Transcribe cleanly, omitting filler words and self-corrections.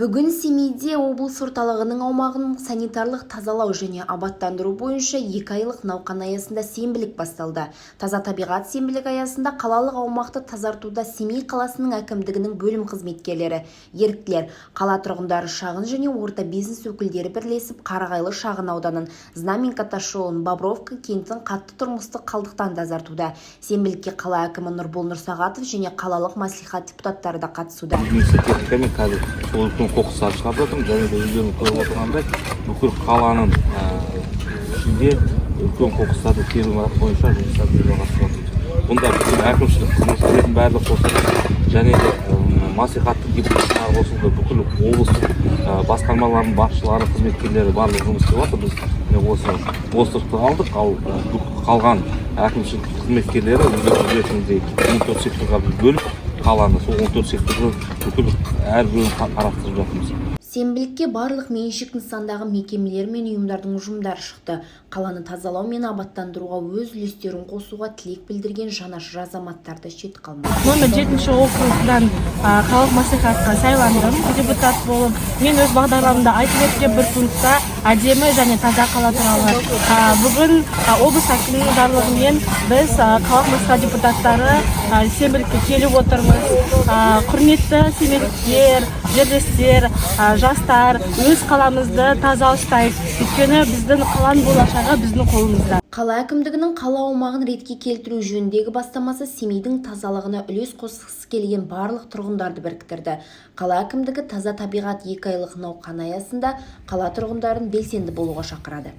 Бүгін Семейде облыс орталығының аумағын санитарлық тазалау және абаттандыру бойынша 2 айлық науқан аясында сенбілік басталды. «Таза табиғат» сенбілігі аясында қалалық аумақты тазартуда Семей қаласының әкімдігінің бөлім қызметкерлері, еріктілер, қала тұрғындары, шағын және орта бизнес өкілдері бірлесіп, Қарағайлы шағын ауданын, Знаменка тас жолын, Бобровка кентін қатты тұрмыстық қалдықтан тазартуда. Сенбілікке қала әкімі Нұрбол Нұрсағатов және қалалық мәслихат депутаттары да қатысуда. Жұмысшы техникамен қазір сол үлкен қоқыстарды шығарып жатырмыз. Және де өздерің көріп отырғандай, бүкіл қаланың ішінде үлкен қоқыстарды теру бойынша жұмыстарды жалғастырып жатырмыз. Бұнда бүкіл әкімшілік қызметкерлердің барлығы қосылды және де мәслихаттың депутаттары қосылды, бүкіл облыстық басқармалардың басшылары, қызметкерлері, барлығы жұмыс істеп жатыр. Біз міне осы островты алдық, ал бүкіл қалған әкімшілік қызметкерлері, өздеріңіз білетіндей, 14 секторға біз бөліп қаланы, сол 14 секторды бүкіл әрбіреуін қарастырып жатырмыз. Сенбілікке барлық меншік нысандағы мекемелер мен ұйымдардың ұжымдары шықты. Қаланы тазалау мен абаттандыруға өз үлестерін қосуға тілек білдірген жанашыр азаматтар да шет қалмады. Номер 7 округтан қалалық мәслихатқа сайландым депутат болып. Мен өз бағдарламамда айтып өткен бір пунктта әдемі және таза қала туралы. Бүгін облыс әкімінің жарлығымен біз, қалалық мәслихат депутаттары, сенбілікке келіп отырмыз. Құрметті семейліктер, жерлестер, жастар, өз қаламызды таза ұстайық, өйткені біздің қаланың болашағы біздің қолымызда. Қала әкімдігінің қала аумағын ретке келтіру жөніндегі бастамасы Семейдің тазалығына үлес қосқысы келген барлық тұрғындарды біріктірді. Қала әкімдігі «Таза табиғат» 2 айлық науқаны аясында қала тұрғындарын белсенді болуға шақырады.